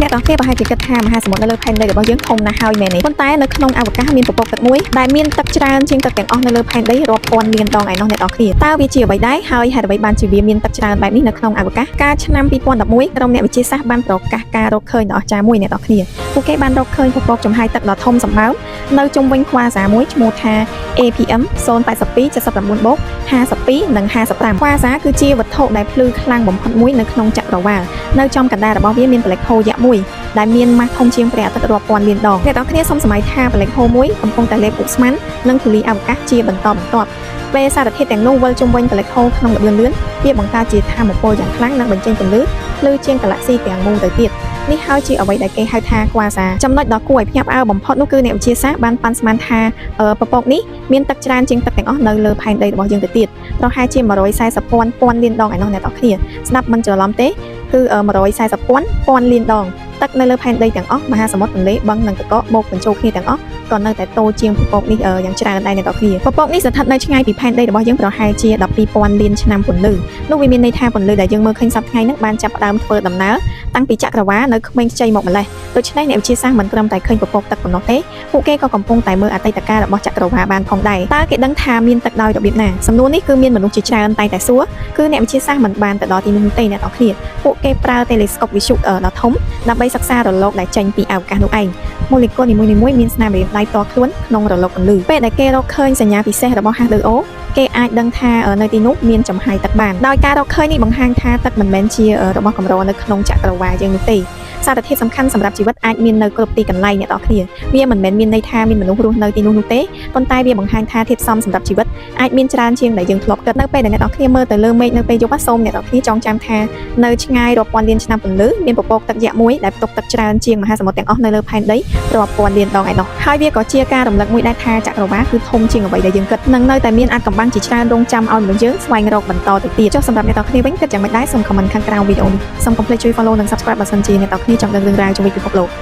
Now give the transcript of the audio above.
អ្នកទាំងគ្នាប្រហែលជាគិតថាមហាសមុទ្រនៅលើផែនដីរបស់យើងធំណាស់ហើយមែនទេប៉ុន្តែនៅក្នុងអវកាសមានពពកទឹកមួយដែលមានទឹកច្រើនជាងទឹកទាំងអស់នៅលើផែនដីរាប់ពាន់លានដងឯណោះអ្នកទាំងគ្នាតើវាជាអ្វីដែរហើយហេតុអ្វីបានជាវាមានទឹកច្រើនបែបនេះនៅក្នុងអវកាសកាលឆ្នាំ2011ក្រុមអ្នកវិទ្យាសាស្ត្របានប្រកាសការរកឃើញដ៏អស្ចារ្យមួយអ្នកទាំងគ្នាពួកគេបានរកឃើញពពកចំហាយទឹកដ៏ធំសម្បើមនៅជុំវិញខ្វាសាមួយឈ្មោះថា APM 082 79បូក52និង55ខ្វាសាគឺជាវត្ថុដែលភ្លឺខ្លាំងបំផុតមួយនៅក្នុងចក្រវាលនៅចំកណ្ដាលរបស់វាមាន black hole យក្សមួយដែលមានម៉ាស់ធំជាងព្រះអាទិត្យរាប់ពាន់លានដងអ្នកទាំងគ្នាសូមសម័យថា black hole មួយកំពុងតែលេបឧស្ម័ននិងធូលីអវកាសជាបន្តបន្ទាប់ពេលសារធាតុទាំងនោះវិលជុំវិញ black hole ក្នុងល្បឿនលឿនវាបង្កើតជាថាមពលយ៉ាងខ្លាំងនិងបញ្ចេញពន្លឺភ្លឺជាងហ្គាឡាក់ស៊ីទាំងមូលទៅទៀតនេះហើយជាអ្វីដែលគេហៅថាក្វាសាចំណុចដ៏គួរឲ្យភ្ញាក់ផ្អើលបំផុតនោះគឺអ្នកវិទ្យាសាស្ត្របានប៉ាន់ស្មានថាពពកនេះមានទឹកច្រើនជាងទឹកទាំងអស់នៅលើផែនដីរបស់យើងទៅទៀតប្រហែលជា140ពាន់ពាន់លានដងឯណោះអ្នកទាំងគ្នាស្ដាប់មិនច្រឡំទេគឺ140ពាន់ពាន់លានដងទឹកនៅលើផែនដីទាំងអស់មហាសមុទ្រទន្លេបឹងនិងទឹកកកបូកបញ្ចូលគ្នាទាំងអស់ក៏នៅតែតូចជាងពពកនេះយ៉ាងច្រើនដែរអ្នកទាំងគ្នាពពកនេះស្ថិតនៅឆ្ងាយពីផែនដីរបស់យើងប្រហែលជា12,000លានឆ្នាំពន្លឺនោះវាមានន័យថាពន្លឺដែលយើងមើលឃើញសប្តាហ៍ថ្ងៃហ្នឹងបានចាប់ផ្ដើមធ្វើដំណើរតាំងពីចក្រវាលនៅក្មេងខ្ចីមកម្លេះដូច្នេះអ្នកវិទ្យាសាស្ត្រមិនត្រឹមតែឃើញពពកទឹកប៉ុណ្ណោះទេពួកគេក៏កំពុងតែមើលអតីតកាលរបស់ចក្រវាលបានផងដែរតើគេដឹងថាមានទឹកដោយរបៀបណាសំណួរនេះគឺមានមនុស្សជាច្រើនតែងតែសួរគឺអ្នកវិទ្យាសាស្ត្រមិនបានទៅដល់ទីនោះទេអ្នកទាំងគ្នាពួកគេប្រើតេឡេស្កូបវិទ្យុដ៏ធំដើម្បីសិក្សារលកដែលចេញពីអវកាសនោះឯងម៉ូលេគុលនីមួយៗមានស្នាមម្រាមដៃផ្ទាល់ខ្លួនក្នុងរលកពន្លឺពេលដែលគេរកឃើញសញ្ញាពិសេសរបស់ H2O គេអាចដឹងថានៅទីនោះមានចំហាយទឹកបានដោយការរកឃើញនេះបង្ហាញថាទឹកមិនមែនជារបស់កម្រនៅក្នុងចក្រវាលយើងនោះទេសារធាតុសំខាន់សម្រាប់ជីវិតអាចមាននៅគ្រប់ទីកន្លែងអ្នកទាំងគ្នាវាមិនមែនមានន័យថាមានមនុស្សរស់នៅទីនោះនោះទេប៉ុន្តែវាបង្ហាញថាធាតុផ្សំសម្រាប់ជីវិតអាចមានច្រើនជាងដែលយើងធ្លាប់គិតនៅពេលដែលអ្នកទាំងគ្នាមើលទៅលើមេឃនៅពេលយប់សូមអ្នកទាំងគ្នាចងចាំថានៅឆ្ងាយរាប់ពាន់លានឆ្នាំពន្លឺមានពពកទឹកយក្សមួយដែលផ្ទុកទឹកច្រើនជាងមហាសមុទ្រទាំងអស់នៅលើផែនដីរាប់ពាន់លានដងឯណោះហើយវាក៏ជាការរំលឹកមួយដែរថាចក្រវាលគឺធំជាងអ្វីដែលយើងគិតនិងនៅតែមានអាថ៌កំបាំងជាច្រើនរងចាំឲ្យមនុស្សយើងស្វែងរកបន្តទៅទៀតចុះសម្រាប់អ្នកទាំងគ្នាវិញគិតយ៉ាងម៉េចដែរសូម comment ខាងក្រោមវីដេអូនេះសូមកុំភ្លេចជួយ follow និង subscribe បើសិនជាអ្នកទាំងគ្នាចង់ដឹងរឿងរ៉ាវជុំវិញពិភពលោក។